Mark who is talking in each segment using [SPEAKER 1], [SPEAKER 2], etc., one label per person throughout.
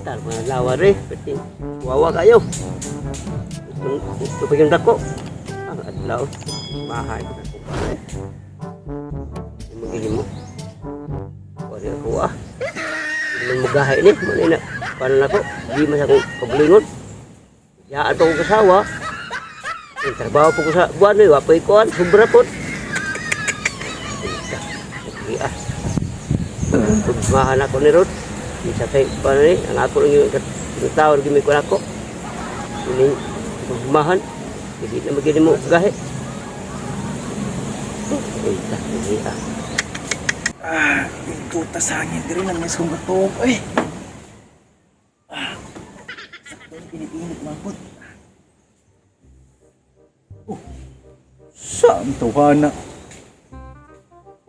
[SPEAKER 1] Tar mga lawa re, pati wawa kayo. Ito pa yung dako. Ang adlaw, bahay ko na ko pare. Magiging mo. Wala ako ah. Hindi man magahay ni, muna na. Paano na ko? Di man sa akong kabulingon. Yaan pa ko kasawa. Ang trabaho po ko sa buwan, eh, wapoy kuan, sobra po. Sige ah. Pagmahan ako ni Rod. Isa kay paano ni, ang ako lang yung tao lagi may kuan ako. Ini pagmahan. Hindi na magiging mo gahe. Eh, ta, sige ah.
[SPEAKER 2] Ah, pintuta sa hangin diri lang mas kong gatuog ay. Ah, sakto ni init-init mangkot. Oh, saan tawhana?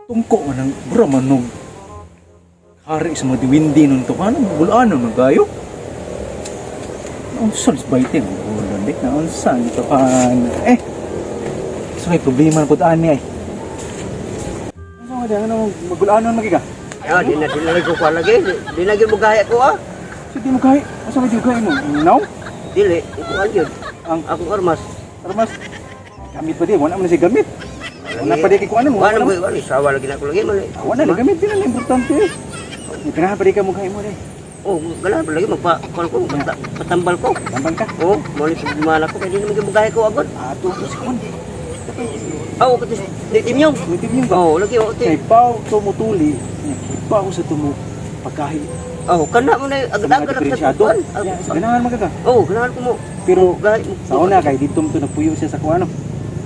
[SPEAKER 2] Tungko man ang bramanog. Hari sa mga diwindi nung tawhana, bulano ng gayo. Naunsan sa baite ang bulon, di? Naunsan tawhana. Eh, so may problema na po ani ay. Ano nga di, ano magulanon magiga?
[SPEAKER 1] Ah, di na lagi ko kuan lagi. Di na gyud mo gahe ako ah.
[SPEAKER 2] So di mo kahi, asa ba di mo kahi mo? Now?
[SPEAKER 1] Dili, kuan gyud.
[SPEAKER 2] Ang
[SPEAKER 1] Akong armas.
[SPEAKER 2] armas gamit pa di, wala man na siya gamit. Wala pa di kay kuanon,
[SPEAKER 1] Wala
[SPEAKER 2] wala
[SPEAKER 1] mo, wala sawa lagi na ako lagi mali.
[SPEAKER 2] Wala na gamit din na importante. May ganahan pa di ka mo kahi mo di.
[SPEAKER 1] Oh, ganahan pa lagi magpa kuan ko, patambal ko.
[SPEAKER 2] Tambang ka.
[SPEAKER 1] Oh, mo ni problema ko kay di na magyud mo gahe ko agad.
[SPEAKER 2] Ato ko si kuan.
[SPEAKER 1] Aw, katis di timyong.
[SPEAKER 2] May yung ba?
[SPEAKER 1] Oh, lagi oh,
[SPEAKER 2] Kay
[SPEAKER 1] ti.
[SPEAKER 2] pao tumutuli, kipa ko sa tumo pagkahi
[SPEAKER 1] Oh, kana mo na
[SPEAKER 2] sa mga
[SPEAKER 1] agad-agad sa
[SPEAKER 2] diferensyado.
[SPEAKER 1] kuan.
[SPEAKER 2] Ya, sa ganahan man ka.
[SPEAKER 1] Oh, ganahan ko mo.
[SPEAKER 2] Pero
[SPEAKER 1] Gahe mo.
[SPEAKER 2] sa una kay dito to nagpuyo siya sa kuano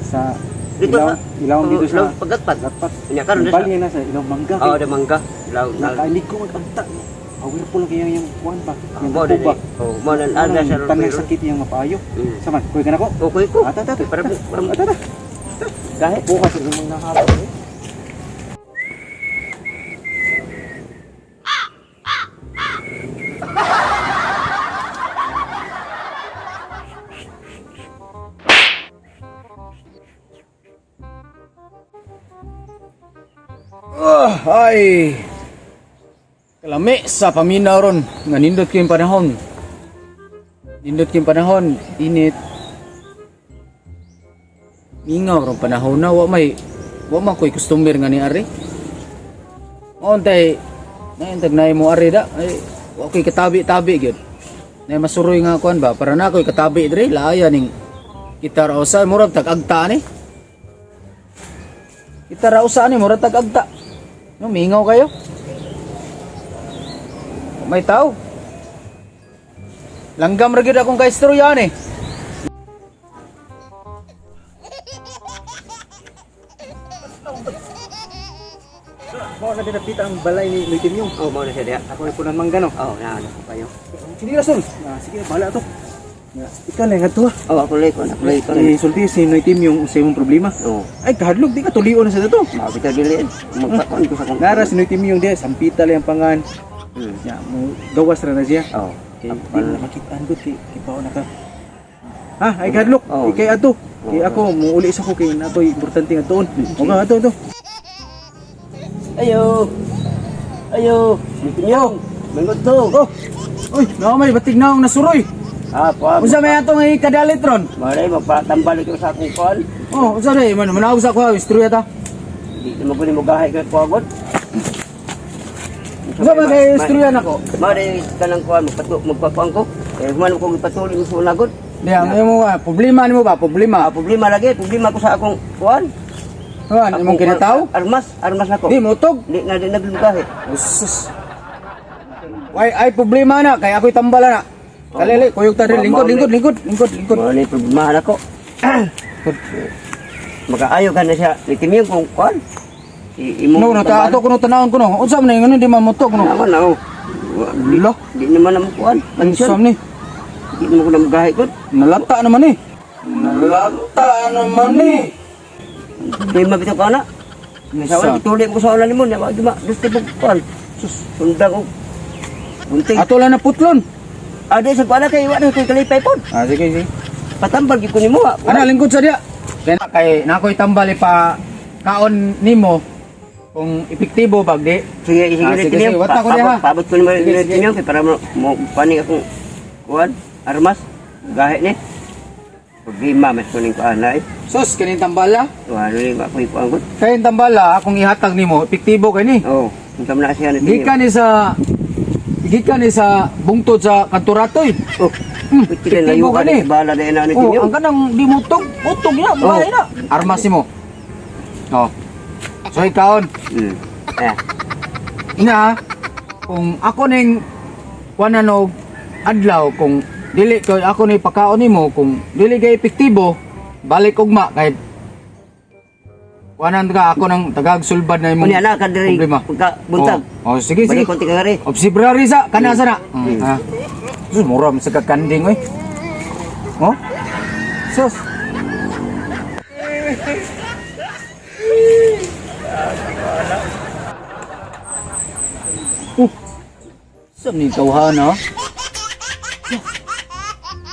[SPEAKER 2] sa
[SPEAKER 1] Dito
[SPEAKER 2] ilaw,
[SPEAKER 1] sa-
[SPEAKER 2] ilaw dito sa
[SPEAKER 1] Ilaw pagatpat.
[SPEAKER 2] Gatpat.
[SPEAKER 1] Nya karon na
[SPEAKER 2] Bali na sa ilaw mangga.
[SPEAKER 1] Oh, ada mangga. Ilaw na.
[SPEAKER 2] Nakailig ko mag-agta. Powerful kaya yung kuan ba? Yung
[SPEAKER 1] Mo
[SPEAKER 2] dako
[SPEAKER 1] din.
[SPEAKER 2] ba?
[SPEAKER 1] Oh, mo na ada sa
[SPEAKER 2] Tanang sakit yung mapaayo. Saman, kuy ka na ko.
[SPEAKER 1] Okay ko.
[SPEAKER 2] Ata, ata, ata.
[SPEAKER 1] Para para
[SPEAKER 2] Ata, ata.
[SPEAKER 1] gahe.
[SPEAKER 2] Bukas rin mong nakakapag.
[SPEAKER 3] Ah, ay. Kalami sa paminaw ron. Nga nindot kayong panahon. Nindot kayong panahon. Init. Mingaw ron panahon na. Wa man ko'y customer nga ni Ari. Ontay, naintag na mo Ari da. Ay, wa ko'y katabi-tabi gyud. Na masuroy nga kuan ba para na ko'y katabi dre laaya ning kita ra usa murag tag-agta ni. Kita ra usa ni murag tag-agta. No, mingaw kayo. May tao. Langgam ra gyud akong kaistorya ni.
[SPEAKER 2] Mao na dinapita ang balay ni Luy Timyong.
[SPEAKER 1] Oh, mo na siya diha.
[SPEAKER 2] Ako ni punan mangga no.
[SPEAKER 1] Oh, na na ko kayo.
[SPEAKER 2] Sige ra sol. Ah, sige bahala to. Ya, ikaw lang adto.
[SPEAKER 1] Oh, ako lay ko, ako lay ko.
[SPEAKER 2] Eh, sulti si Noy Timyong unsay mong problema.
[SPEAKER 1] Oh,
[SPEAKER 2] Ay, kahadlok di ka tulion na sa dato.
[SPEAKER 1] mabita dili. Magpakuan ko sa akong.
[SPEAKER 2] Nara si Noy Timyong di sampita lang ang pangan. Ya, mo gawas ra na siya.
[SPEAKER 1] Oh.
[SPEAKER 2] Kay di mo makitaan gud kay kay na ka. Ha, ay kahadlok.
[SPEAKER 1] Oh.
[SPEAKER 2] Ikay adto. Kay ako muuli sa ko kay natoy importante nga tuon. O nga adto adto.
[SPEAKER 1] Ayo. Ayo, Timyong. Mangod to.
[SPEAKER 3] Oh. Uy, nawa may batig naong nasuroy.
[SPEAKER 1] Ah, pa.
[SPEAKER 3] Unsa may atong ikadalit ron?
[SPEAKER 1] Malay magpatambal ko sa akong kuan.
[SPEAKER 3] Oh, unsa day man manawag sa ako istorya ta.
[SPEAKER 1] Di na mo mo gahe kay kuagod.
[SPEAKER 3] Unsa man kay istorya nako?
[SPEAKER 1] Mare kanang kuan magpatu magpakuan ko. Eh human ko gipatuloy mo sa unagod.
[SPEAKER 3] Di ang imo ah, problema nimo ba? Problema.
[SPEAKER 1] Ah, problema lagi, problema ko sa akong kuan.
[SPEAKER 3] Kuan imong kinataw?
[SPEAKER 1] Armas, armas nako.
[SPEAKER 3] Di motog.
[SPEAKER 1] Di na di naglugahe.
[SPEAKER 3] Usus. Way ay problema na kay ako'y tambala na. Kalili, kuyog ta rin. Lingkod, lingkod, lingkod, lingkod, lingkod.
[SPEAKER 1] Mao ni problema nako. Makaayo ka na siya. Ni Timyong kung kuan. Imo
[SPEAKER 3] No, no, ta ato kuno tanawon kuno. Unsa man ngano di man motog no.
[SPEAKER 1] Naman na oh.
[SPEAKER 3] Lo,
[SPEAKER 1] Di naman na mo kuan.
[SPEAKER 3] unsa
[SPEAKER 1] Pansyon.
[SPEAKER 3] ni?
[SPEAKER 1] Di naman ko na magahe ko.
[SPEAKER 3] Nalata naman eh. Nalata naman eh.
[SPEAKER 1] Di mabitaw ka na. Sa wala, ituloy mo sa wala nimo. Di ma, gusto mo kuan. Sus, sundang og bunting.
[SPEAKER 3] Ato lang na putlon.
[SPEAKER 1] Ade sa kuan na kay wa na koy kalipay pod.
[SPEAKER 3] Ah, sige, sige.
[SPEAKER 1] Patambal gyud ko nimo. Ha.
[SPEAKER 3] Ana lingkod sa diya. Kay kay nakoy tambal pa kaon nimo. Kung epektibo bag di.
[SPEAKER 1] Sige, sige,
[SPEAKER 3] Ah, sige,
[SPEAKER 1] Tinyo.
[SPEAKER 3] sige. Wata ko diha, ha?
[SPEAKER 1] Paabot ko naman
[SPEAKER 3] Sige, sige.
[SPEAKER 1] Tinyo kay para mo panig akong kuan, armas, gahi ni. Problema mas kuning kuan na eh.
[SPEAKER 3] Sus kaning tambala.
[SPEAKER 1] Wala ni ba ko ikuan ko.
[SPEAKER 3] Kay tambala akong ihatag nimo, epektibo kay ni.
[SPEAKER 1] Oh, unsa man na siya ni Tinyo.
[SPEAKER 3] Gikan ni sa bungtod sa kanturatoy.
[SPEAKER 1] Oh, pwede na layo
[SPEAKER 3] epektibo
[SPEAKER 1] ka
[SPEAKER 3] ka ni.
[SPEAKER 1] ni bala dahil na ni
[SPEAKER 3] Oh,
[SPEAKER 1] Tinyo.
[SPEAKER 3] ang kanang di mo utog, utog na,
[SPEAKER 1] Oh.
[SPEAKER 3] oh. na. Armas nimo. Oh. So ikaon,
[SPEAKER 1] Eh,
[SPEAKER 3] ina kung ako ning kuan og adlaw kung dili ko ako ni pakaon nimo kung dili kay epektibo balik ugma kay kuanan ka ako ng tagag sulbad na imong
[SPEAKER 1] Unya na ka diri
[SPEAKER 3] problema.
[SPEAKER 1] pagka buntag.
[SPEAKER 3] Oh, oh sige sige.
[SPEAKER 1] Balik konti ka rin.
[SPEAKER 3] Obsibrari sa kana sa na. Ha. Sus mura man sa kakanding oy. Oh. Sus. Oh. Sam ni tawhana?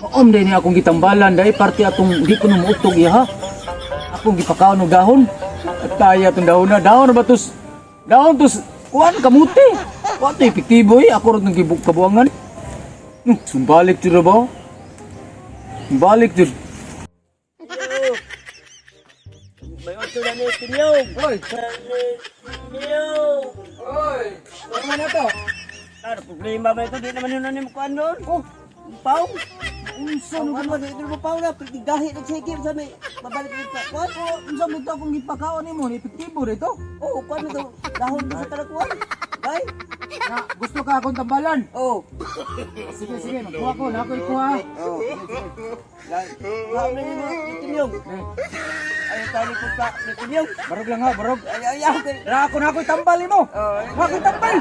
[SPEAKER 3] Maom day ni akong gitambalan dahil parte atong di ko na muutog iya ha. Akong gipakaon og dahon. At kaya atong dahon na dahon na ba tos? Dahon tos kuan kamuti. Wa to epektibo eh. Ako ron ng kabuangan. Sumbalik jud ra ba? Sumbalik jud.
[SPEAKER 1] May otso na ni Tinyo.
[SPEAKER 3] Oy,
[SPEAKER 1] Tinyo.
[SPEAKER 3] oy. Ano man na to?
[SPEAKER 1] Ano problema ba ito? Di naman yun na kuan doon. Oh, pau.
[SPEAKER 3] Unsa
[SPEAKER 1] Ang ano di ito mo pau na gahi nagsikip sa may babalik dito. Kuan.
[SPEAKER 3] Oh, unsa mo to akong gipakaon nimo? Epektibo dito.
[SPEAKER 1] Oh, kuan ito. Dahon to sa talakuan. Gay.
[SPEAKER 3] Na, gusto ka akong tambalan?
[SPEAKER 1] Oh.
[SPEAKER 3] Sige, sige, magkuha ko, na ako'y kuha.
[SPEAKER 1] Oh. Gay. Dahon na nimo ni Tinyo.
[SPEAKER 3] Eh,
[SPEAKER 1] Ayaw tayo ni punta ni Tinyo.
[SPEAKER 3] barog lang ha, barog.
[SPEAKER 1] Ay ay ay.
[SPEAKER 3] Ra ako na ako'y tambal mo.
[SPEAKER 1] Oh,
[SPEAKER 3] Ako'y tambal.